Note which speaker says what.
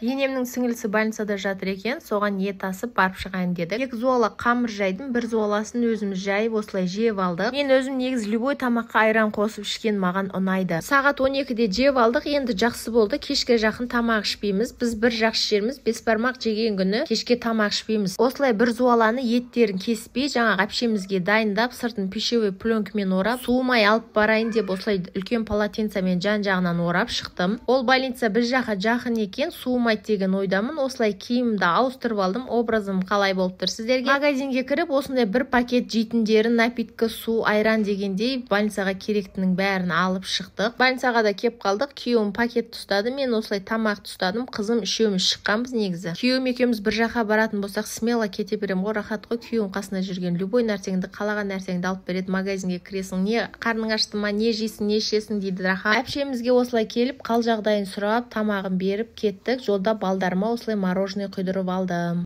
Speaker 1: Енемнің сіңілісі больницада жатыр екен, соған ет асып, барып шығайын дедік. Екі зуала қамыр жайдым, бір зуаласын өзіміз жайып, осылай жеп алдық. Мен өзім негізі любой тамаққа айран қосып ішкен маған ұнайды. Сағат 12-де жеп алдық, енді жақсы болды, кешке жақын тамақ ішпейміз. Біз бір жақсы жеріміз, бесбармақ жеген күні кешке тамақ ішпейміз. Осылай бір зуаланы еттерін кеспей, жаңағы әпшемізге дайындап, сыртын пищевой пленкамен орап, суымай алып барайын деп, осылай үлкен полотенцамен жан жағынан орап шықтым. Ол больница біз жаққа жақын екен, суымайды деген ойдамын. Осылай киімімді ауыстырып алдым. Образым қалай болып тұр сіздерге? Магазинге кіріп, осындай бір пакет жейтіндерін, напитка, су, айран дегендей, больницаға керектінің бәрін алып шықтық. Больницаға да кеп қалдық. Күйеуім пакетті ұстады, мен осылай тамақты ұстадым, қызым үшеуміз шыққанбыз. Негізі күйеуім екеуміз бір жаққа баратын болсақ, смело кете беремін ғой, рахат қой күйеуің қасында жүрген. Любой нәрсеңді, қалаған нәрсеңді алып береді. Магазинге кіресің, не қарның ашты ма, не жейсің, не ішесің дейді, рахат. Әпшемізге осылай келіп, қал жағдайын сұрап, тамағын беріп кеттік. Жолда балдарыма осылай мороженое құйдырып алдым.